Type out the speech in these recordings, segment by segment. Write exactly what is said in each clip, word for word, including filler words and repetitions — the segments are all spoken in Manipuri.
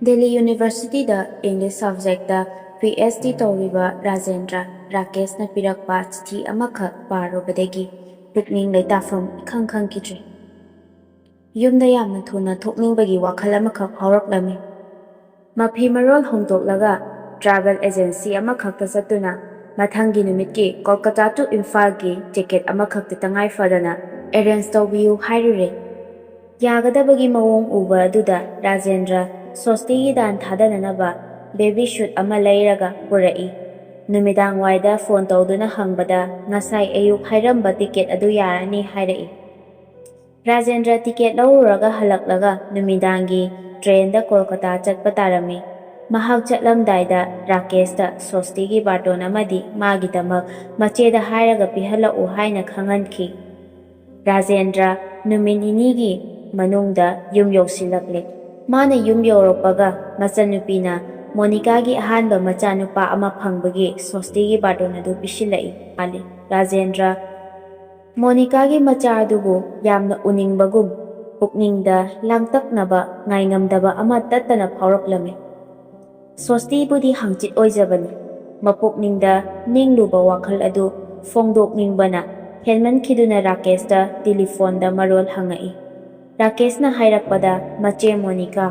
ꯗꯦꯜꯂꯤ ꯌꯨꯅꯤꯚꯔꯁꯤꯇꯤꯗ English subject P H D ꯇꯧꯔꯤꯕ ꯔꯥꯖꯦꯟꯗ꯭ꯔ ꯔꯥꯀꯦꯁꯅ ꯄꯤꯔꯛꯄ ꯆꯤꯊꯤ ꯑꯃꯈꯛ ꯄꯥꯔꯨꯕꯗꯒꯤ ꯄꯨꯛꯅꯤꯡ ꯂꯩꯇꯥꯐꯝ ꯏꯈꯪ ꯈꯪꯈꯤꯗ꯭ꯔꯦ꯫ ꯌꯨꯝꯗ ꯌꯥꯝꯅ ꯊꯨꯅ ꯊꯣꯛꯅꯤꯡꯕꯒꯤ ꯋꯥꯈꯜ ꯑꯃꯈꯛ ꯐꯥꯎꯔꯛꯂꯝꯃꯤ꯫ ꯃꯐꯤ ꯃꯔꯣꯜ ꯍꯣꯡꯗꯣꯛꯂꯒ ꯇ꯭ꯔꯥꯚꯦꯜ ꯑꯦꯖꯦꯟꯁꯤ ꯑꯃꯈꯛꯇ ꯆꯠꯇꯨꯅ ꯃꯊꯪꯒꯤ ꯅꯨꯃꯤꯠꯀꯤ ꯀꯣꯜꯀꯇꯥ to ꯏꯝꯐꯥꯜꯒꯤ ꯇꯤꯀꯦꯠ ꯑꯃꯈꯛꯇꯤ ꯇꯉꯥꯏ ꯐꯗꯅ ꯑꯦꯔꯦꯟꯖ ꯇꯧꯕꯤꯌꯨ ꯍꯥꯏꯔꯨꯔꯦ꯫ ꯌꯥꯒꯗꯕꯒꯤ ꯃꯑꯣꯡ ꯎꯕ ꯑꯗꯨꯗ ꯔꯥꯖꯦꯟꯗ꯭ꯔ ꯁ꯭ꯋꯁꯇꯤꯒꯤ ꯗꯥꯟ ꯊꯥꯗꯅꯅꯕ ꯕꯦꯕꯤ ꯁꯨꯠ ꯑꯃ ꯂꯩꯔꯒ ꯄꯨꯔꯛꯏ꯫ ꯅꯨꯃꯤꯗꯥꯡꯋꯥꯏꯗ ꯐꯣꯟ ꯇꯧꯗꯨꯅ ꯍꯪꯕꯗ ꯉꯁꯥꯏ ꯑꯌꯨꯛ ꯍꯥꯏꯔꯝꯕ ꯇꯤꯀꯦꯠ ꯑꯗꯨ ꯌꯥꯔꯅꯤ ꯍꯥꯏꯔꯛꯏ꯫ ꯔꯥꯖꯦꯟꯗ꯭ꯔ ꯇꯤꯀꯦꯠ ꯂꯧꯔꯨꯔꯒ ꯍꯜꯂꯛꯂꯒ ꯅꯨꯃꯤꯗꯥꯡꯒꯤ ꯇ꯭ꯔꯦꯟꯗ ꯀꯣꯜꯀꯇꯥ ꯆꯠꯄ ꯇꯥꯔꯝꯃꯤ꯫ ꯃꯍꯥꯛ ꯆꯠꯂꯝꯗꯥꯏꯗ ꯔꯥꯀꯦꯁꯇ ꯁ꯭ꯋꯁꯇꯤꯒꯤ ꯕꯥꯔꯇꯣꯟ ꯑꯃꯗꯤ ꯃꯥꯒꯤꯗꯃꯛ ꯃꯆꯦꯗ ꯍꯥꯏꯔꯒ ꯄꯤꯍꯜꯂꯛꯎ ꯍꯥꯏꯅ ꯈꯪꯍꯟꯈꯤ꯫ ꯔꯥꯖꯦꯟꯗ꯭ꯔ ꯅꯨꯃꯤꯠ ꯅꯤꯅꯤꯒꯤ ꯃꯅꯨꯡꯗ ꯌꯨꯝ ꯌꯧꯁꯤꯜꯂꯛꯂꯦ꯫ ꯃꯥꯅ ꯌꯨꯝ ꯌꯧꯔꯛꯄꯒ ꯃꯆꯟꯅꯨꯄꯤꯅ ꯃꯣꯅꯤꯀꯥꯒꯤ ꯑꯍꯥꯟꯕ ꯃꯆꯥꯅꯨꯄꯥ ꯑꯃ ꯐꯪꯕꯒꯤ ꯁ꯭ꯋꯁꯇꯤꯒꯤ ꯕꯥꯔꯇꯣꯟ ꯑꯗꯨ ꯄꯤꯁꯤꯜꯂꯛꯏ꯫ ꯃꯥꯜꯂꯤ꯫ ꯔꯥꯖꯦꯟꯗ꯭ꯔ ꯃꯣꯅꯤꯀꯥꯒꯤ ꯃꯆꯥ ꯑꯗꯨꯕꯨ ꯌꯥꯝꯅ ꯎꯅꯤꯡꯕꯒꯨꯝ ꯄꯨꯛꯅꯤꯡꯗ ꯂꯥꯡꯇꯛꯅꯕ ꯉꯥꯏꯉꯝꯗꯕ ꯑꯃ ꯇꯠꯇꯅ ꯐꯥꯎꯔꯛꯂꯝꯃꯤ꯫ ꯁ꯭ꯋꯁꯇꯤꯕꯨꯗꯤ ꯍꯪꯆꯤꯠ ꯑꯣꯏꯖꯕꯅꯤ꯫ ꯃꯄꯨꯛꯅꯤꯡꯗ ꯅꯤꯡꯂꯨꯕ ꯋꯥꯈꯜ ꯑꯗꯨ ꯐꯣꯡꯗꯣꯛꯅꯤꯡꯕꯅ ꯍꯦꯟꯃꯟꯈꯤꯗꯨꯅ ꯔꯥꯀꯦꯁꯇ ꯇꯦꯂꯤꯐꯣꯟꯗ ꯃꯔꯣꯜ ꯍꯪꯉꯛꯏ꯫ ꯔꯥꯀꯦꯁꯅ ꯍꯥꯏꯔꯛꯄꯗ ꯃꯆꯦ ꯃꯣꯅꯤꯀꯥ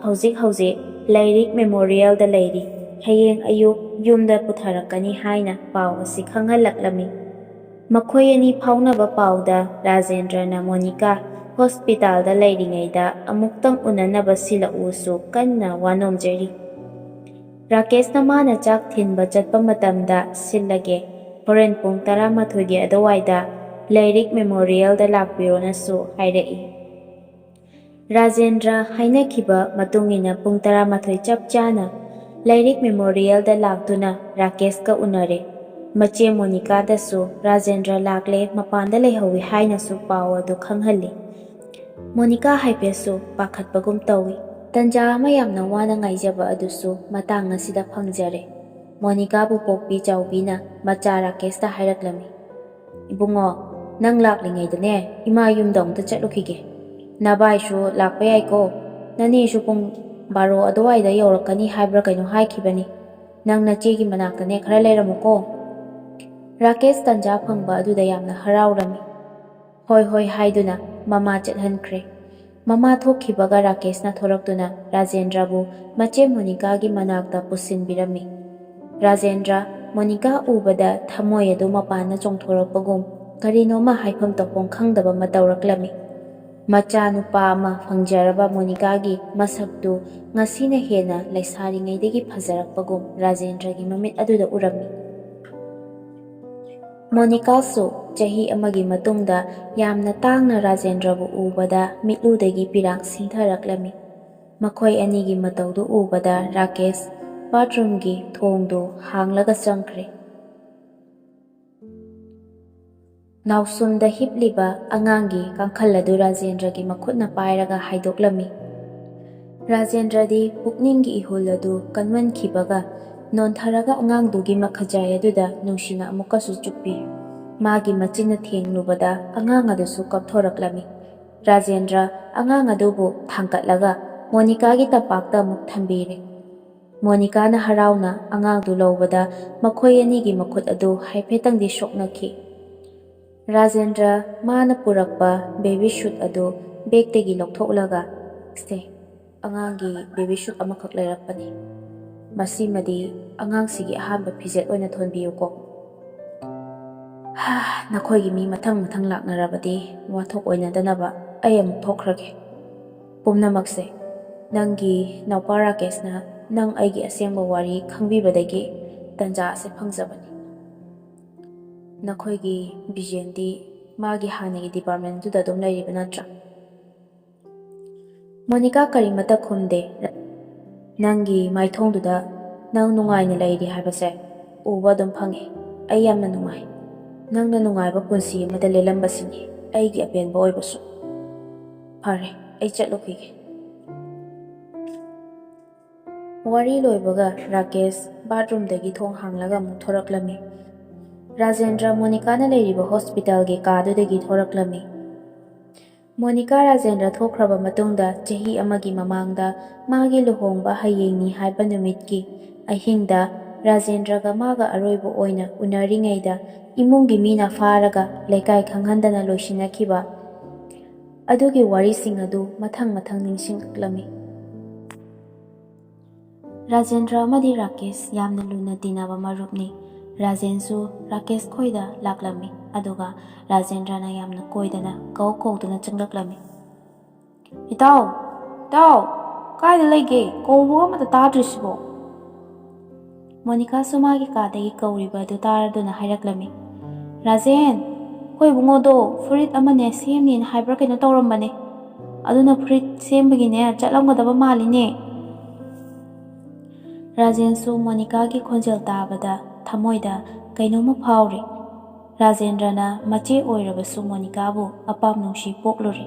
ꯍꯧꯖꯤꯛ ꯍꯧꯖꯤꯛ ꯂꯩꯔꯤꯛ ꯃꯦꯃꯣꯔꯤꯌꯦꯜꯗ ꯂꯩꯔꯤ, ꯍꯌꯦꯡ ꯑꯌꯨꯛ ꯌꯨꯝꯗ ꯄꯨꯊꯔꯛꯀꯅꯤ ꯍꯥꯏꯅ ꯄꯥꯎ ꯑꯁꯤ ꯈꯪꯍꯜꯂꯛꯂꯝꯃꯤ꯫ ꯃꯈꯣꯏ ꯑꯅꯤ ꯐꯥꯎꯅꯕ ꯄꯥꯎꯗ ꯔꯥꯖꯦꯟꯗ꯭ꯔꯅ ꯃꯣꯅꯤꯀꯥ ꯍꯣꯁꯄꯤꯇꯥꯜꯗ ꯂꯩꯔꯤꯉꯩꯗ ꯑꯃꯨꯛꯇꯪ ꯎꯅꯅꯕ ꯁꯤꯜꯂꯛꯎꯁꯨ ꯀꯟꯅ ꯋꯥꯅꯣꯝꯖꯔꯤ꯫ ꯔꯥꯀꯦꯁꯅ ꯃꯥꯅ ꯆꯥꯛ ꯊꯤꯟꯕ ꯆꯠꯄ ꯃꯇꯝꯗ ꯁꯤꯜꯂꯒꯦ, ꯍꯣꯔꯦꯟ ꯄꯨꯡ ꯇꯔꯥꯃꯥꯊꯣꯏꯒꯤ ꯑꯗꯨꯋꯥꯏꯗ ꯂꯩꯔꯤꯛ ꯃꯦꯃꯣꯔꯤꯌꯦꯜꯗ ꯂꯥꯛꯄꯤꯔꯣꯅꯁꯨ ꯍꯥꯏꯔꯛꯏ꯫ ꯔꯥꯖꯦꯟꯗ꯭ꯔ ꯍꯥꯏꯅꯈꯤꯕ ꯃꯇꯨꯡ ꯏꯟꯅ ꯄꯨꯡ ꯇꯔꯥꯃꯥꯊꯣꯏ ꯆꯞ ꯆꯥꯅ ꯂꯩꯔꯤꯛ ꯃꯦꯃꯣꯔꯤꯌꯦꯜꯗ ꯂꯥꯛꯇꯨꯅ ꯔꯥꯀꯦꯁꯀ ꯎꯅꯔꯦ꯫ ꯃꯆꯦ ꯃꯣꯅꯤꯀꯥꯗꯁꯨ ꯔꯥꯖꯦꯟꯗ꯭ꯔ ꯂꯥꯛꯂꯦ, ꯃꯄꯥꯟꯗ ꯂꯩꯍꯧꯏ ꯍꯥꯏꯅꯁꯨ ꯄꯥꯎ ꯑꯗꯨ ꯈꯪꯍꯜꯂꯤ꯫ ꯃꯣꯅꯤꯀꯥ ꯍꯥꯏꯐꯦꯠꯁꯨ ꯄꯥꯈꯠꯄꯒꯨꯝ ꯇꯧꯏ꯫ ꯇꯟꯖꯥ ꯑꯃ ꯌꯥꯝꯅ ꯋꯥꯅ ꯉꯥꯏꯖꯕ ꯑꯗꯨꯁꯨ ꯃꯇꯥꯡ ꯑꯁꯤꯗ ꯐꯪꯖꯔꯦ꯫ ꯃꯣꯅꯤꯀꯥꯕꯨ ꯄꯣꯛꯄꯤ ꯆꯥꯎꯕꯤꯅ ꯃꯆꯥ ꯔꯥꯀꯦꯁꯇ ꯍꯥꯏꯔꯛꯂꯝꯃꯤ, "ꯏꯕꯨꯡꯉꯣ, ꯅꯪ ꯂꯥꯛꯂꯤꯉꯩꯗꯅꯦ, ꯏꯃꯥ ꯌꯨꯝꯗ ꯑꯃꯨꯛꯇ ꯆꯠꯂꯨꯈꯤꯒꯦ꯫ ꯅꯚꯥꯏꯁꯨ ꯂꯥꯛꯄ ꯌꯥꯏꯀꯣ꯫ ꯅꯅꯦꯁꯨ ꯄꯨꯡ ꯕꯥꯔꯣ ꯑꯗꯨꯋꯥꯏꯗ ꯌꯧꯔꯛꯀꯅꯤ ꯍꯥꯏꯕ꯭ꯔꯥ ꯀꯩꯅꯣ ꯍꯥꯏꯈꯤꯕꯅꯤ꯫ ꯅꯪ ꯅꯆꯦꯒꯤ ꯃꯅꯥꯛꯇꯅꯦ, ꯈꯔ ꯂꯩꯔꯝꯃꯨꯀꯣ꯫ ꯔꯥꯀꯦꯁ ꯇꯟꯖꯥ ꯐꯪꯕ ꯑꯗꯨꯗ ꯌꯥꯝꯅ ꯍꯔꯥꯎꯔꯝꯃꯤ꯫ "ꯍꯣꯏ ꯍꯣꯏ" ꯍꯥꯏꯗꯨꯅ ꯃꯃꯥ ꯆꯠꯍꯟꯈ꯭ꯔꯦ꯫ ꯃꯃꯥ ꯊꯣꯛꯈꯤꯕꯒ ꯔꯥꯀꯦꯁꯅ ꯊꯣꯔꯛꯇꯨꯅ ꯔꯥꯖꯦꯟꯗ꯭ꯔꯕꯨ ꯃꯆꯦ ꯃꯣꯅꯤꯀꯥꯒꯤ ꯃꯅꯥꯛꯇ ꯄꯨꯁꯤꯟꯕꯤꯔꯝꯃꯤ꯫ ꯔꯥꯖꯦꯟꯗ꯭ꯔ ꯃꯣꯅꯤꯀꯥ ꯎꯕꯗ ꯊꯃꯣꯏ ꯑꯗꯨ ꯃꯄꯥꯟꯅ ꯆꯣꯡꯊꯣꯔꯛꯄꯒꯨꯝ ꯀꯔꯤꯅꯣꯃ ꯍꯥꯏꯐꯝ ꯇꯧꯐꯝ ꯈꯪꯗꯕ ꯑꯃ ꯇꯧꯔꯛꯂꯝꯃꯤ꯫ ꯃꯆꯥꯅꯨꯄꯥ ꯑꯃ ꯐꯪꯖꯔꯕ ꯃꯣꯅꯤꯀꯥꯒꯤ ꯃꯁꯛꯇꯨ ꯉꯁꯤꯅ ꯍꯦꯟꯅ ꯂꯩꯁꯥꯔꯤꯉꯩꯗꯒꯤ ꯐꯖꯔꯛꯄꯒꯨꯝ ꯔꯥꯖꯦꯟꯗ꯭ꯔꯒꯤ ꯃꯃꯤꯠ ꯑꯗꯨꯗ ꯎꯔꯝꯃꯤ꯫ ꯃꯣꯅꯤꯀꯥꯁꯨ ꯆꯍꯤ ꯑꯃꯒꯤ ꯃꯇꯨꯡꯗ ꯌꯥꯝꯅ ꯇꯥꯡꯅ ꯔꯥꯖꯦꯟꯗ꯭ꯔꯕꯨ ꯎꯕꯗ ꯃꯤꯠꯂꯨꯗꯒꯤ ꯄꯤꯔꯥꯡ ꯁꯤꯟꯊꯔꯛꯂꯝꯃꯤ꯫ ꯃꯈꯣꯏ ꯑꯅꯤꯒꯤ ꯃꯇꯧꯗꯨ ꯎꯕꯗ ꯔꯥꯀꯦꯁ ꯕꯥꯊꯔꯨꯝꯒꯤ ꯊꯣꯡꯗꯨ ꯍꯥꯡꯂꯒ ꯆꯪꯈ꯭ꯔꯦ꯫ ꯅꯥꯎꯁꯨꯝꯗ ꯍꯤꯞꯂꯤꯕ ꯑꯉꯥꯡꯒꯤ ꯀꯥꯡꯈꯜ ꯑꯗꯨ ꯔꯥꯖꯦꯟꯗ꯭ꯔꯒꯤ ꯃꯈꯨꯠꯅ ꯄꯥꯏꯔꯒ ꯍꯥꯏꯗꯣꯛꯂꯝꯃꯤ꯫ ꯔꯥꯖꯦꯟꯗ꯭ꯔꯗꯤ ꯄꯨꯛꯅꯤꯡꯒꯤ ꯏꯍꯨꯜ ꯑꯗꯨ ꯀꯟꯃꯟꯈꯤꯕꯒ ꯅꯣꯟꯊꯔꯒ ꯑꯉꯥꯡꯗꯨꯒꯤ ꯃꯈꯖꯥꯏ ꯑꯗꯨꯗ ꯅꯨꯡꯁꯤꯅ ꯑꯃꯨꯛꯀꯁꯨ ꯆꯨꯞꯄꯤ꯫ ꯃꯥꯒꯤ ꯃꯆꯤꯟꯅ ꯊꯦꯡꯂꯨꯕꯗ ꯑꯉꯥꯡ ꯑꯗꯨꯁꯨ ꯀꯞꯊꯣꯔꯛꯂꯝꯃꯤ꯫ ꯔꯥꯖꯦꯟꯗ꯭ꯔ ꯑꯉꯥꯡ ꯑꯗꯨꯕꯨ ꯊꯥꯡꯒꯠꯂꯒ ꯃꯣꯅꯤꯀꯥꯒꯤ ꯇꯝꯄꯥꯛꯇ ꯑꯃꯨꯛ ꯊꯝꯕꯤꯔꯦ꯫ ꯃꯣꯅꯤꯀꯥꯅ ꯍꯔꯥꯎꯅ ꯑꯉꯥꯡꯗꯨ ꯂꯧꯕꯗ ꯃꯈꯣꯏ ꯑꯅꯤꯒꯤ ꯃꯈꯨꯠ ꯑꯗꯨ ꯍꯥꯏꯐꯦꯠꯇꯪꯗꯤ ꯁꯣꯛꯅꯈꯤ꯫ ꯔꯥꯖꯦꯟꯗ꯭ꯔ ꯃꯥꯅ ꯄꯨꯔꯛꯄ ꯕꯦꯕꯤ ꯁꯨꯠ ꯑꯗꯨ ꯕꯦꯒꯇꯒꯤ ꯂꯧꯊꯣꯛꯂꯒ, "ꯁꯦ, ꯑꯉꯥꯡꯒꯤ ꯕꯦꯕꯤ ꯁꯨꯠ ꯑꯃꯈꯛ ꯂꯩꯔꯛꯄꯅꯤ꯫ ꯃꯁꯤꯃꯗꯤ ꯑꯉꯥꯡꯁꯤꯒꯤ ꯑꯍꯥꯟꯕ ꯐꯤꯖꯦꯠ ꯑꯣꯏꯅ ꯊꯣꯟꯕꯤꯌꯨꯀꯣ꯫ ꯍꯥ, ꯅꯈꯣꯏꯒꯤ ꯃꯤ ꯃꯊꯪ ꯃꯊꯪ ꯂꯥꯛꯅꯔꯕꯗꯤ ꯋꯥꯊꯣꯛ ꯑꯣꯏꯅꯗꯅꯕ ꯑꯩ ꯑꯃꯨꯛ ꯊꯣꯛꯈ꯭ꯔꯒꯦ꯫ ꯄꯨꯝꯅꯃꯛꯁꯦ ꯅꯪꯒꯤ ꯅꯥꯎꯄꯥ ꯔꯥꯀꯦꯁꯅ ꯅꯪ ꯑꯩꯒꯤ ꯑꯁꯦꯡꯕ ꯋꯥꯔꯤ ꯈꯪꯕꯤꯕꯗꯒꯤ ꯇꯟꯖꯥ ꯑꯁꯦ ꯐꯪꯖꯕꯅꯤ꯫ ꯅꯈꯣꯏꯒꯤ ꯕꯤꯖꯦꯟꯗꯤ ꯃꯥꯒꯤ ꯍꯥꯟꯅꯒꯤ ꯗꯤꯄꯥꯔꯠꯃꯦꯟꯗꯨꯗ ꯑꯗꯨꯝ ꯂꯩꯔꯤꯕ ꯅꯠꯇ꯭ꯔꯥ?" ꯃꯣꯅꯤꯀꯥ ꯀꯔꯤꯃꯠꯇ ꯈꯨꯝꯗꯦ꯫ "ꯅꯪꯒꯤ ꯃꯥꯏꯊꯣꯡꯗꯨꯗ ꯅꯪ ꯅꯨꯡꯉꯥꯏꯅ ꯂꯩꯔꯤ ꯍꯥꯏꯕꯁꯦ ꯎꯕ ꯑꯗꯨꯝ ꯐꯪꯉꯤ꯫ ꯑꯩ ꯌꯥꯝꯅ ꯅꯨꯡꯉꯥꯏ꯫ ꯅꯪꯅ ꯅꯨꯡꯉꯥꯏꯕ ꯄꯨꯟꯁꯤ ꯑꯃꯗ ꯂꯦꯜꯂꯝꯕꯁꯤꯅꯤ ꯑꯩꯒꯤ ꯑꯄꯦꯟꯕ ꯑꯣꯏꯕꯁꯨ꯫ ꯐꯔꯦ, ꯑꯩ ꯆꯠꯂꯨꯈꯤꯒꯦ꯫" ꯋꯥꯔꯤ ꯂꯣꯏꯕꯒ ꯔꯥꯀꯦꯁ ꯕꯥꯠꯔꯨꯝꯗꯒꯤ ꯊꯣꯡ ꯍꯥꯡꯂꯒ ꯑꯃꯨꯛ ꯊꯣꯔꯛꯂꯝꯃꯤ꯫ ꯔꯥꯖꯦꯟꯗ꯭ꯔ ꯃꯣꯅꯤꯀꯥꯅ ꯂꯩꯔꯤꯕ ꯍꯣꯁꯄꯤꯇꯥꯜꯒꯤ ꯀꯥꯗꯨꯗꯒꯤ ꯊꯣꯔꯛꯂꯝꯃꯤ꯫ ꯃꯣꯅꯤꯀꯥ ꯔꯥꯖꯦꯟꯗ꯭ꯔ ꯊꯣꯛꯈ꯭ꯔꯕ ꯃꯇꯨꯡꯗ ꯆꯍꯤ ꯑꯃꯒꯤ ꯃꯃꯥꯡꯗ ꯃꯥꯒꯤ ꯂꯨꯍꯣꯡꯕ ꯍꯌꯦꯡꯅꯤ ꯍꯥꯏꯕ ꯅꯨꯃꯤꯠꯀꯤ ꯑꯍꯤꯡꯗ ꯔꯥꯖꯦꯟꯗ꯭ꯔꯒ ꯃꯥꯒ ꯑꯔꯣꯏꯕ ꯑꯣꯏꯅ ꯎꯅꯔꯤꯉꯩꯗ ꯏꯃꯨꯡꯒꯤ ꯃꯤꯅ ꯐꯥꯔꯒ ꯂꯩꯀꯥꯏ ꯈꯪꯍꯟꯗꯅ ꯂꯣꯏꯁꯤꯟꯅꯈꯤꯕ ꯑꯗꯨꯒꯤ ꯋꯥꯔꯤꯁꯤꯡ ꯑꯗꯨ ꯃꯊꯪ ꯃꯊꯪ ꯅꯤꯡꯁꯤꯡꯂꯛꯂꯝꯃꯤ꯫ ꯔꯥꯖꯦꯟꯗ꯭ꯔ ꯑꯃꯗꯤ ꯔꯥꯀꯦꯁ ꯌꯥꯝꯅ ꯂꯨꯅ ꯇꯤꯟꯅꯕ ꯃꯔꯨꯞꯅꯤ꯫ ꯔꯥꯖꯦꯟꯁꯨ ꯔꯥꯀꯦꯁ ꯈꯣꯏꯗ ꯂꯥꯛꯂꯝꯃꯤ, ꯑꯗꯨꯒ ꯔꯥꯖꯦꯟꯗ꯭ꯔꯅ ꯌꯥꯝꯅ ꯀꯣꯏꯗꯅ ꯀꯧ ꯀꯧꯗꯨꯅ ꯆꯪꯂꯛꯂꯝꯃꯤ꯫ "ꯏꯇꯥꯎ, ꯏꯇꯥꯎ, ꯀꯥꯏꯗ ꯂꯩꯒꯦ? ꯀꯧꯕꯒ ꯑꯃꯠꯇ ꯇꯥꯗ꯭ꯔꯤꯁꯤꯕꯣ?" ꯃꯣꯅꯤꯀꯥꯁꯨ ꯃꯥꯒꯤ ꯀꯥꯗꯒꯤ ꯀꯧꯔꯤꯕ ꯑꯗꯨ ꯇꯥꯔꯗꯨꯅ ꯍꯥꯏꯔꯛꯂꯝꯃꯤ꯫ "ꯔꯥꯖꯦꯟ, ꯑꯩꯈꯣꯏ ꯏꯕꯨꯡꯉꯣꯗꯣ ꯐꯨꯔꯤꯠ ꯑꯃꯅꯦ ꯁꯦꯝꯅꯤꯅ ꯍꯥꯏꯕ꯭ꯔꯥ ꯀꯩꯅꯣ ꯇꯧꯔꯝꯕꯅꯦ꯫ ꯑꯗꯨꯅ ꯐꯨꯔꯤꯠ ꯁꯦꯝꯕꯒꯤꯅꯦ ꯆꯠꯂꯝꯒꯗꯕ ꯃꯥꯜꯂꯤꯅꯦ꯫" ꯔꯥꯖꯦꯟꯁꯨ ꯃꯣꯅꯤꯀꯥꯒꯤ ꯈꯣꯟꯖꯦꯜ ꯇꯥꯕꯗ ꯊꯃꯣꯏꯗ ꯀꯩꯅꯣꯝꯃ ꯐꯥꯎꯔꯤ꯫ ꯔꯥꯖꯦꯟꯗ꯭ꯔꯅ ꯃꯆꯦ ꯑꯣꯏꯔꯕꯁꯨ ꯃꯣꯅꯤꯀꯥꯕꯨ ꯑꯄꯥꯝ ꯅꯨꯡꯁꯤ ꯄꯣꯛꯂꯨꯔꯦ꯫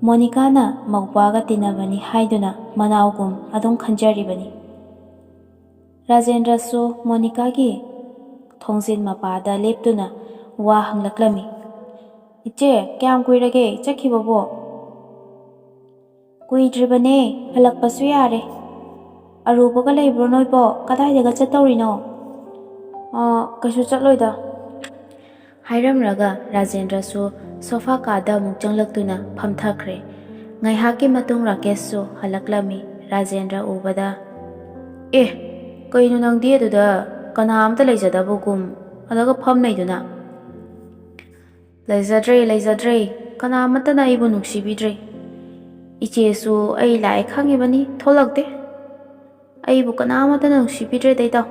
ꯃꯣꯅꯤꯀꯥꯅ ꯃꯧꯄꯥꯒ ꯇꯤꯟꯅꯕꯅꯤ ꯍꯥꯏꯗꯨꯅ ꯃꯅꯥꯎꯒꯨꯝ ꯑꯗꯨꯝ ꯈꯟꯖꯔꯤꯕꯅꯤ꯫ ꯔꯥꯖꯦꯟꯗ꯭ꯔꯁꯨ ꯃꯣꯅꯤꯀꯥꯒꯤ ꯊꯣꯡꯖꯤꯟ ꯃꯄꯥꯗ ꯂꯦꯞꯇꯨꯅ ꯋꯥ ꯍꯪꯂꯛꯂꯝꯃꯤ꯫ "ꯏꯆꯦ, ꯀꯌꯥꯝ ꯀꯨꯏꯔꯒꯦ ꯆꯠꯈꯤꯕꯕꯣ?" "ꯀꯨꯏꯗ꯭ꯔꯤꯕꯅꯦ, ꯍꯜꯂꯛꯄꯁꯨ ꯌꯥꯔꯦ꯫ ꯑꯔꯨꯕꯒ ꯂꯩꯕ꯭ꯔꯣ ꯅꯣꯏꯕꯣ? ꯀꯗꯥꯏꯗꯒ ꯆꯠꯇꯧꯔꯤꯅꯣ?" "ꯑ, ꯀꯩꯁꯨ ꯆꯠꯂꯣꯏꯗ꯫" ꯍꯥꯏꯔꯝꯂꯒ ꯔꯥꯖꯦꯟꯗ꯭ꯔꯁꯨ ꯁꯣꯐꯥ ꯀꯥꯗ ꯑꯃꯨꯛ ꯆꯪꯂꯛꯇꯨꯅ ꯐꯝꯊꯈ꯭ꯔꯦ꯫ ꯉꯥꯏꯍꯥꯛꯀꯤ ꯃꯇꯨꯡ ꯔꯥꯀꯦꯁꯁꯨ ꯍꯜꯂꯛꯂꯝꯃꯤ꯫ ꯔꯥꯖꯦꯟꯗ꯭ꯔ ꯎꯕꯗ, "ꯑꯦ, ꯀꯩꯅꯣ ꯅꯪꯗꯤ ꯑꯗꯨꯗ ꯀꯅꯥ ꯑꯝꯇ ꯂꯩꯖꯗꯕꯒꯨꯝ ꯑꯗꯨꯒ ꯐꯝ ꯂꯩꯗꯨꯅ?" "ꯂꯩꯖꯗ꯭ꯔꯦ, ꯂꯩꯖꯗ꯭ꯔꯦ꯫ ꯀꯅꯥ ꯑꯃꯠꯇꯅ ꯑꯩꯕꯨ ꯅꯨꯡꯁꯤꯕꯤꯗ꯭ꯔꯦ꯫ ꯏꯆꯦꯁꯨ ꯑꯩ ꯂꯥꯛꯑꯦ ꯈꯪꯉꯤꯕꯅꯤ, ꯊꯣꯛꯂꯛꯇꯦ꯫ ꯑꯩꯕꯨ ꯀꯅꯥ ꯑꯃꯠꯇꯅ ꯅꯨꯡꯁꯤꯕꯤꯗ꯭ꯔꯦꯗ, ꯏꯇꯥꯎ꯫"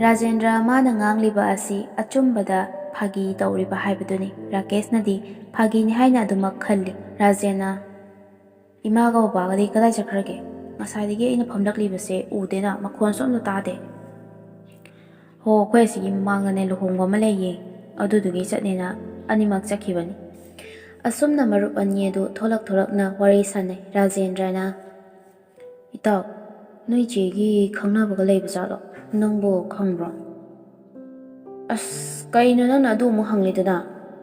ꯔꯥꯖꯦꯟꯗ꯭ꯔ ꯃꯥꯅ ꯉꯥꯡꯂꯤꯕ ꯑꯁꯤ ꯑꯆꯨꯝꯕꯗ ꯐꯥꯒꯤ ꯇꯧꯔꯤꯕ ꯍꯥꯏꯕꯗꯨꯅꯤ꯫ ꯔꯥꯀꯦꯁꯅꯗꯤ ꯐꯥꯒꯤꯅꯤ ꯍꯥꯏꯅ ꯑꯗꯨꯃꯛ ꯈꯜꯂꯤ꯫ ꯔꯥꯖꯦꯟꯅ, "ꯏꯃꯥꯒ ꯕꯕꯥꯒꯗꯤ ꯀꯗꯥꯏ ꯆꯠꯈ꯭ꯔꯒꯦ? ꯉꯁꯥꯏꯗꯒꯤ ꯑꯩꯅ ꯐꯝꯂꯛꯂꯤꯕꯁꯦ ꯎꯗꯦꯅ, ꯃꯈꯣꯟꯁꯨ ꯑꯝꯇ ꯇꯥꯗꯦ꯫" "ꯍꯣ, ꯑꯩꯈꯣꯏ ꯑꯁꯤꯒꯤ ꯃꯃꯥꯡꯗꯅꯦ ꯂꯨꯍꯣꯡꯕ ꯑꯃ ꯂꯩꯌꯦ, ꯑꯗꯨꯗꯨꯒꯤ ꯆꯠꯅꯦꯅ ꯑꯅꯤꯃꯛ ꯆꯠꯈꯤꯕꯅꯤ꯫" ꯑꯁꯨꯝꯅ ꯃꯔꯨꯞ ꯑꯅꯤ ꯑꯗꯨ ꯊꯣꯛꯂꯛ ꯊꯣꯛꯂꯛꯅ ꯋꯥꯔꯤ ꯁꯥꯟꯅꯩ꯫ ꯔꯥꯖꯦꯟꯗ꯭ꯔꯅ, "ꯏꯇꯥꯎ, ꯅꯣꯏ ꯆꯦꯒꯤ ꯈꯪꯅꯕꯒ ꯂꯩꯕ ꯖꯥꯠꯂꯣ? ꯅꯪꯕꯨ ꯈꯪꯕ꯭ꯔꯣ?" "ꯑꯁ, ꯀꯩꯅꯣ ꯅꯪꯅ ꯑꯗꯨ ꯑꯃꯨꯛ ꯍꯪꯂꯤꯗꯨꯅ?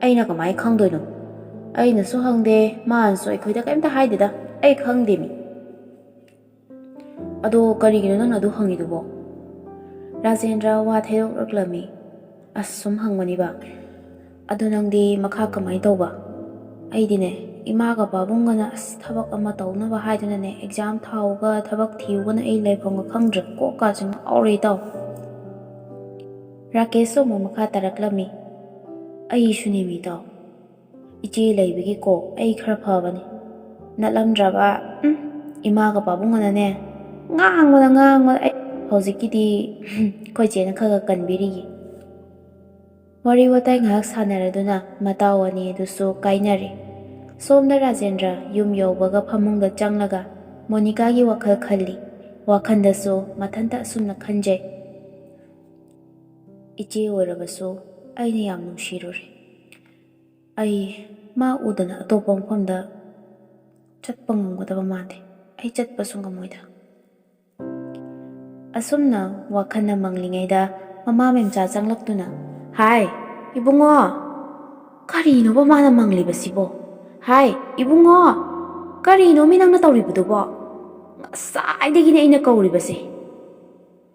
ꯑꯩꯅ ꯀꯃꯥꯏꯅ ꯈꯪꯗꯣꯏꯅꯣ? ꯑꯩꯅꯁꯨ ꯍꯪꯗꯦ, ꯃꯥꯅꯁꯨ ꯑꯩꯈꯣꯏꯗ ꯀꯩꯝꯇ ꯍꯥꯏꯗꯦꯗ꯫ ꯑꯩ ꯈꯪꯗꯦ ꯃꯤ꯫ ꯑꯗꯣ ꯀꯔꯤꯒꯤꯅꯣ ꯅꯪꯅ ꯑꯗꯨ ꯍꯪꯉꯤꯗꯨꯕꯣ? ꯔꯥꯖꯦꯟꯗ꯭ꯔ ꯋꯥ ꯊꯩꯗꯣꯛꯂꯛꯂꯝꯃꯤ꯫ ꯑꯁ, ꯁꯨꯝ ꯍꯪꯕꯅꯤꯕ꯫ ꯑꯗꯣ ꯅꯪꯗꯤ ꯃꯈꯥ ꯀꯃꯥꯏꯅ ꯇꯧꯕ? ꯑꯩꯗꯤꯅꯦ, ꯏꯃꯥꯒ ꯄꯥꯕꯨꯡꯒꯅ ꯑꯁ ꯊꯕꯛ ꯑꯃ ꯇꯧꯅꯕ ꯍꯥꯏꯗꯨꯅꯅꯦ, ꯑꯦꯛꯖꯥꯝ ꯊꯥꯎꯒ ꯊꯕꯛ ꯊꯤꯌꯨꯒꯅ ꯑꯩ ꯂꯩꯐꯝꯒ ꯈꯪꯗ꯭ꯔꯦ, ꯀꯣꯛꯀꯥꯁꯦ ꯉꯥꯎꯔꯦ ꯏꯇꯥꯎ꯫ ꯔꯥꯀꯦꯁꯁꯨ ꯑꯃꯨꯛ ꯃꯈꯥ ꯇꯥꯔꯛꯂꯝꯃꯤ꯫ ꯑꯩꯁꯨꯅꯦꯃꯤ ꯏꯇꯥꯎ꯫ ꯏꯆꯦ ꯂꯩꯕꯒꯤꯀꯣ ꯑꯩ ꯈꯔ ꯐꯕꯅꯤ꯫ ꯅꯠꯂꯝꯗ꯭ꯔꯕ, ꯎꯝ, ꯏꯃꯥꯒ ꯄꯥꯕꯨꯡꯒꯅꯅꯦ ꯉꯥꯡꯕꯗ ꯉꯥꯡꯕꯗ ꯑꯩ ꯍꯧꯖꯤꯛꯀꯤꯗꯤ ꯑꯩꯈꯣꯏ ꯆꯦꯅ ꯈꯔ ꯈꯔ ꯀꯟꯕꯤꯔꯤꯌꯦ꯫ ꯋꯥꯔꯤ ꯋꯥꯇꯥꯏ ꯉꯥꯏꯍꯥꯛ ꯁꯥꯟꯅꯔꯗꯨꯅ ꯃꯇꯥꯎ ꯑꯅꯤ ꯑꯗꯨꯁꯨ ꯀꯥꯏꯅꯔꯦ꯫ ꯁꯣꯝꯗ ꯔꯥꯖꯦꯟꯗ꯭ꯔ ꯌꯨꯝ ꯌꯧꯕꯒ ꯐꯃꯨꯡꯗ ꯆꯪꯂꯒ ꯃꯣꯅꯤꯀꯥꯒꯤ ꯋꯥꯈꯜ ꯈꯜꯂꯤ꯫ ꯋꯥꯈꯜꯗꯁꯨ ꯃꯊꯟꯇ ꯑꯁꯨꯝꯅ ꯈꯟꯖꯩ, "ꯏꯆꯦ ꯑꯣꯏꯔꯕꯁꯨ ꯑꯩꯅ ꯌꯥꯝ ꯅꯨꯡꯁꯤꯔꯨꯔꯦ꯫ ꯑꯩ ꯃꯥ ꯎꯗꯅ ꯑꯇꯣꯞꯄ ꯃꯐꯝꯗ ꯆꯠꯄ ꯉꯝꯒꯗꯕ ꯃꯥꯟꯗꯦ꯫ ꯑꯩ ꯆꯠꯄꯁꯨ ꯉꯝꯃꯣꯏꯗ"꯫ ꯑꯁꯨꯝꯅ ꯋꯥꯈꯜꯅ ꯃꯪꯂꯤꯉꯩꯗ ꯃꯃꯥ ꯃꯦꯝꯆꯥ ꯆꯪꯂꯛꯇꯨꯅ, "ꯍꯥꯏ, ꯏꯕꯨꯡꯉꯣ!" "ꯀꯔꯤꯅꯣꯕ ꯃꯥꯅ ꯃꯪꯂꯤꯕꯁꯤꯕꯣ? ꯍꯥꯏ, ꯏꯕꯨꯡꯉꯣ! ꯀꯔꯤꯅꯣꯃꯤ ꯅꯪꯅ ꯇꯧꯔꯤꯕꯗꯨꯕꯣ? ꯉꯁꯥꯏꯗꯒꯤꯅꯦ ꯑꯩꯅ ꯀꯧꯔꯤꯕꯁꯦ꯫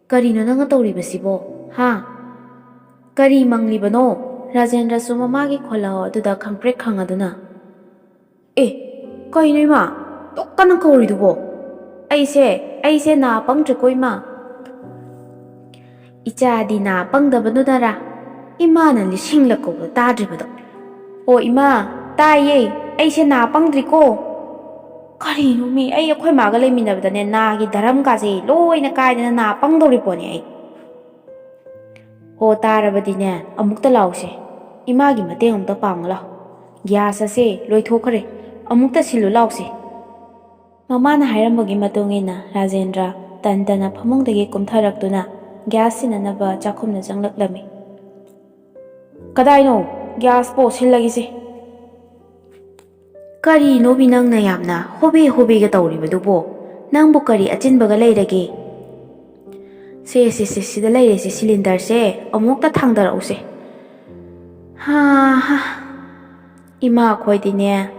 ꯀꯔꯤꯅꯣ ꯅꯪꯅ ꯇꯧꯔꯤꯕꯁꯤꯕꯣ? ꯍꯥ? ꯀꯔꯤ ꯃꯪꯂꯤꯕꯅꯣ?" ꯔꯥꯖꯦꯟꯗ꯭ꯔꯁꯨ ꯃꯃꯥꯒꯤ ꯈꯣꯜꯂꯥꯎ ꯑꯗꯨꯗ ꯈꯪꯄ꯭ꯔꯦꯛ ꯈꯪꯉꯗꯨꯅ, "ꯑꯦ, ꯀꯩꯅꯣ ꯏꯃꯥ? ꯑꯗꯨꯛ ꯀꯟꯅ ꯀꯧꯔꯤꯗꯨꯕꯣ? ꯑꯩꯁꯦ, ꯑꯩꯁꯦ ꯅꯥ ꯄꯪꯗ꯭ꯔꯦꯀꯣ ꯏꯃꯥ?" "ꯏꯆꯥꯗꯤ ꯅꯥ ꯄꯪꯗꯕꯗꯨꯅꯔꯥ ꯏꯃꯥꯅ ꯂꯤꯁꯤꯡꯂꯛ ꯀꯧꯕꯗ ꯇꯥꯗ꯭ꯔꯤꯕꯗꯣ?" "ꯑꯣ ꯏꯃꯥ, ꯇꯥꯏꯌꯦ, ꯑꯩꯁꯦ ꯅꯥ ꯄꯪꯗ꯭ꯔꯤꯀꯣ꯫ ꯀꯔꯤꯅꯣ ꯃꯤ, ꯑꯩ ꯑꯩꯈꯣꯏ ꯃꯥꯒ ꯂꯩꯃꯤꯟꯅꯕꯗꯅꯦ ꯅꯥꯒꯤ ꯙꯔꯝ ꯀꯥꯁꯦ ꯂꯣꯏꯅ ꯀꯥꯏꯗꯅ ꯅꯥ ꯄꯪꯗꯧꯔꯤ ꯄꯣꯠꯅꯤ ꯑꯩ꯫ ꯍꯣ, ꯇꯥꯔꯕꯗꯤꯅꯦ ꯑꯃꯨꯛꯇ ꯂꯥꯎꯁꯦ, ꯏꯃꯥꯒꯤ ꯃꯇꯦꯡ ꯑꯃꯨꯛꯇ ꯄꯥꯡꯉꯨ ꯂꯥꯎ꯫ ꯒ꯭ꯌꯥꯁ ꯑꯁꯦ ꯂꯣꯏꯊꯣꯛꯈ꯭ꯔꯦ, ꯑꯃꯨꯛꯇ ꯁꯤꯜꯂꯨ ꯂꯥꯎꯁꯦ"꯫ ꯃꯃꯥꯅ ꯍꯥꯏꯔꯝꯕꯒꯤ ꯃꯇꯨꯡ ꯏꯟꯅ ꯔꯥꯖꯦꯟꯗ꯭ꯔ ꯇꯟ ꯇꯟꯅ ꯐꯃꯨꯡꯗꯒꯤ ꯀꯨꯝꯊꯔꯛꯇꯨꯅ ꯒ꯭ꯌꯥꯁ ꯁꯤꯟꯅꯅꯕ ꯆꯥꯛꯈꯨꯝꯗ ꯆꯪꯂꯛꯂꯝꯃꯤ꯫ "ꯀꯗꯥꯏꯅꯣ? ꯒ꯭ꯌꯥꯁꯄꯣ ꯁꯤꯜꯂꯒꯦꯁꯦ"꯫ "ꯀꯔꯤꯅꯣꯃꯤ ꯅꯪꯅ ꯌꯥꯝꯅ ꯍꯣꯕꯦ ꯍꯣꯕꯦꯒ ꯇꯧꯔꯤꯕꯗꯨꯕꯣ? ꯅꯪꯕꯨ ꯀꯔꯤ ꯑꯆꯤꯟꯕꯒ ꯂꯩꯔꯒꯦ?" "ꯁꯦ, ꯁꯦ, ꯁꯦ, ꯁꯤꯗ ꯂꯩꯔꯦꯁꯦ, ꯁꯤꯂꯤꯟꯗꯔꯁꯦ ꯑꯃꯨꯛꯇ ꯊꯥꯡꯗꯔꯛꯎꯁꯦ"꯫ "ꯍꯥ, ꯍꯥ"꯫ "ꯏꯃꯥ, ꯑꯩꯈꯣꯏꯗꯤꯅꯦ